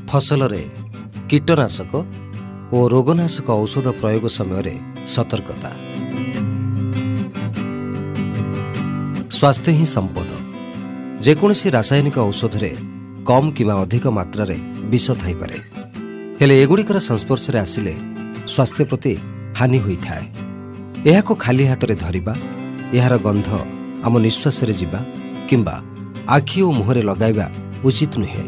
ଫସଲରେ କୀଟନାଶକ ଓ ରୋଗନାଶକ ଔଷଧ ପ୍ରୟୋଗ ସମୟରେ ସତର୍କତା। ସ୍ୱାସ୍ଥ୍ୟ ହିଁ ସମ୍ପଦ। ଯେକୌଣସି ରାସାୟନିକ ଔଷଧରେ କମ୍ କିମ୍ବା ଅଧିକ ମାତ୍ରାରେ ବିଷ ଥାଇପାରେ, ହେଲେ ଏଗୁଡ଼ିକର ସଂସ୍ପର୍ଶରେ ଆସିଲେ ସ୍ୱାସ୍ଥ୍ୟ ପ୍ରତି ହାନି ହୋଇଥାଏ। ଏହାକୁ ଖାଲି ହାତରେ ଧରିବା, ଏହାର ଗନ୍ଧ ଆମ ନିଶ୍ୱାସରେ ଯିବା କିମ୍ବା ଆଖି ଓ ମୁହଁରେ ଲଗାଇବା ଉଚିତ ନୁହେଁ।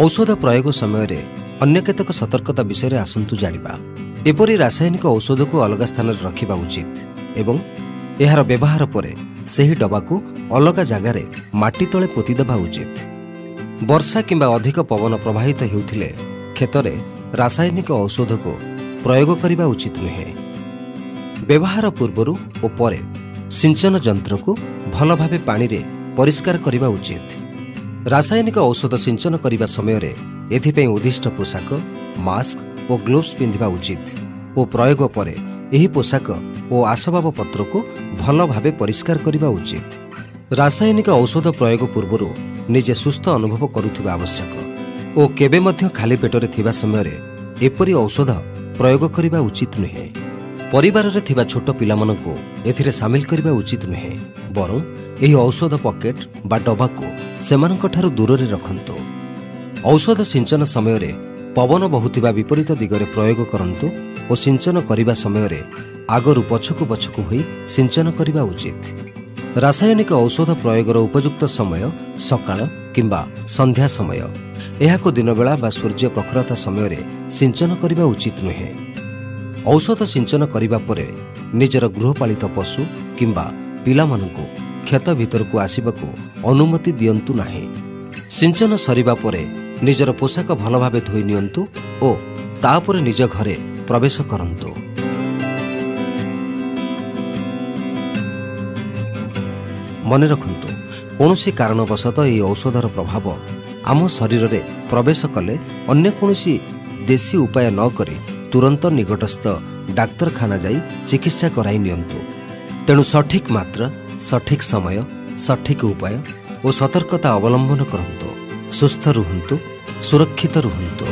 ଔଷଧ ପ୍ରୟୋଗ ସମୟରେ ଅନ୍ୟ କେତେକ ସତର୍କତା ବିଷୟରେ ଆସନ୍ତୁ ଜାଣିବା। ଏପରି ରାସାୟନିକ ଔଷଧକୁ ଅଲଗା ସ୍ଥାନରେ ରଖିବା ଉଚିତ ଏବଂ ଏହାର ବ୍ୟବହାର ପରେ ସେହି ଡବାକୁ ଅଲଗା ଜାଗାରେ ମାଟି ତଳେ ପୋତିଦେବା ଉଚିତ। ବର୍ଷା କିମ୍ବା ଅଧିକ ପବନ ପ୍ରବାହିତ ହେଉଥିଲେ କ୍ଷେତରେ ରାସାୟନିକ ଔଷଧକୁ ପ୍ରୟୋଗ କରିବା ଉଚିତ ନୁହେଁ। ବ୍ୟବହାର ପୂର୍ବରୁ ଓ ପରେ ସିଞ୍ଚନ ଯନ୍ତ୍ରକୁ ଭଲ ଭାବେ ପାଣିରେ ପରିଷ୍କାର କରିବା ଉଚିତ। ରାସାୟନିକ ଔଷଧ ସିଞ୍ଚନ କରିବା ସମୟରେ ଏଥିପାଇଁ ଉଦ୍ଦିଷ୍ଟ ପୋଷାକ, ମାସ୍କ ଓ ଗ୍ଲୋଭ୍ସ ପିନ୍ଧିବା ଉଚିତ ଓ ପ୍ରୟୋଗ ପରେ ଏହି ପୋଷାକ ଓ ଆସବାବପତ୍ରକୁ ଭଲ ଭାବେ ପରିଷ୍କାର କରିବା ଉଚିତ। ରାସାୟନିକ ଔଷଧ ପ୍ରୟୋଗ ପୂର୍ବରୁ ନିଜେ ସୁସ୍ଥ ଅନୁଭବ କରୁଥିବା ଆବଶ୍ୟକ ଓ କେବେ ମଧ୍ୟ ଖାଲି ପେଟରେ ଥିବା ସମୟରେ ଏପରି ଔଷଧ ପ୍ରୟୋଗ କରିବା ଉଚିତ ନୁହେଁ। ପରିବାରରେ ଥିବା ଛୋଟ ପିଲାମାନଙ୍କୁ ଏଥିରେ ସାମିଲ କରିବା ଉଚିତ ନୁହେଁ, ବରଂ ଏହି ଔଷଧ ପକେଟ୍ ବା ଡବାକୁ ସେମାନଙ୍କଠାରୁ ଦୂରରେ ରଖନ୍ତୁ। ଔଷଧ ସିଞ୍ଚନ ସମୟରେ ପବନ ବହୁଥିବା ବିପରୀତ ଦିଗରେ ପ୍ରୟୋଗ କରନ୍ତୁ ଓ ସିଞ୍ଚନ କରିବା ସମୟରେ ଆଗରୁ ପଛକୁ ପଛକୁ ହୋଇ ସିଞ୍ଚନ କରିବା ଉଚିତ। ରାସାୟନିକ ଔଷଧ ପ୍ରୟୋଗର ଉପଯୁକ୍ତ ସମୟ ସକାଳ କିମ୍ବା ସନ୍ଧ୍ୟା ସମୟ। ଏହାକୁ ଦିନବେଳା ବା ସୂର୍ଯ୍ୟ ପ୍ରଖରତା ସମୟରେ ସିଞ୍ଚନ କରିବା ଉଚିତ ନୁହେଁ। ଔଷଧ ସିଞ୍ଚନ କରିବା ପରେ ନିଜର ଗୃହପାଳିତ ପଶୁ କିମ୍ବା ପିଲାମାନଙ୍କୁ କ୍ଷେତ ଭିତରକୁ ଆସିବାକୁ ଅନୁମତି ଦିଅନ୍ତୁ ନାହିଁ। ସିଞ୍ଚନ ସରିବା ପରେ ନିଜର ପୋଷାକ ଭଲ ଭାବେ ଧୋଇ ନିଅନ୍ତୁ ଓ ତାପରେ ନିଜ ଘରେ ପ୍ରବେଶ କରନ୍ତୁ। ମନେ ରଖନ୍ତୁ, କୌଣସି କାରଣବଶତଃ ଏହି ଔଷଧର ପ୍ରଭାବ ଆମ ଶରୀରରେ ପ୍ରବେଶ କଲେ ଅନ୍ୟ କୌଣସି ଦେଶୀ ଉପାୟ ନ କରି ତୁରନ୍ତ ନିକଟସ୍ଥ ଡାକ୍ତରଖାନା ଯାଇ ଚିକିତ୍ସା କରାଇ ନିଅନ୍ତୁ। ତେଣୁ ସଠିକ୍ ମାତ୍ରା, ସଠିକ୍ ସମୟ, ସଠିକ୍ ଉପାୟ ଓ ସତର୍କତା ଅବଲମ୍ବନ କରନ୍ତୁ। ସୁସ୍ଥ ରୁହନ୍ତୁ, ସୁରକ୍ଷିତ ରୁହନ୍ତୁ।